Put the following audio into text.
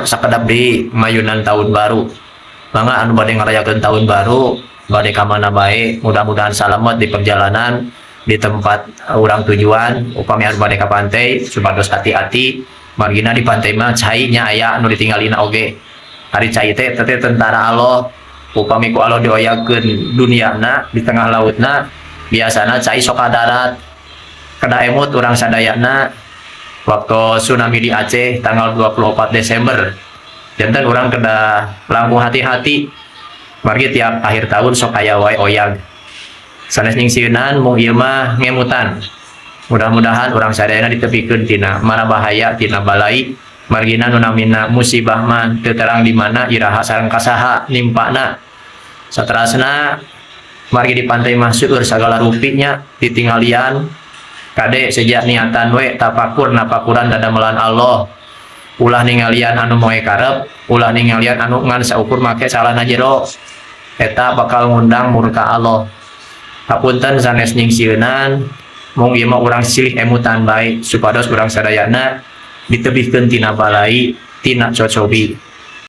Sakedap deui mayunan tahun baru. Mangga anu bade ngarayakeun tahun baru, bade ka mana bae, mudah-mudahan salamet di perjalanan, di tempat urang tujuan. Upami anu bade ka pantai, supados hati-hati, margina di pantai mah cai nya aya anu ditinggalina oge. Ari cai teh teh tentara Allah, upami ku Allah dioyagkeun duniana di tengah lautna, biasana cai sok ka darat. Kedah emut urang sadayana waktu tsunami di Aceh tanggal 24 Desember. Janten urang kedah langkung hati-hati, margi tiap akhir tahun sok aya wae oyag. Sanes nyingsieunan, mung ieu mah ngemutan. Mudah-mudahan urang sadayana ditepikeun tina mara bahaya, tina balai, margina nu namina musibah mah teu terang di mana, iraha, sareng kasaha nimpana. Saterasna, margi di pantai mah seueur sagala rupinya ditinggalian, kade sejak niatan we tapakur napakuran dadamelan Allah. Ulah ningalian anu moe karep, ulah ningalian anu ngan saukur make calana jero, eta bakal ngundang murka Allah. Hapunten sanes nyingsieunan, mung ieu mah urang silih emutan bae supados urang sadayana ditebihkeun tina balai, tina cocobi.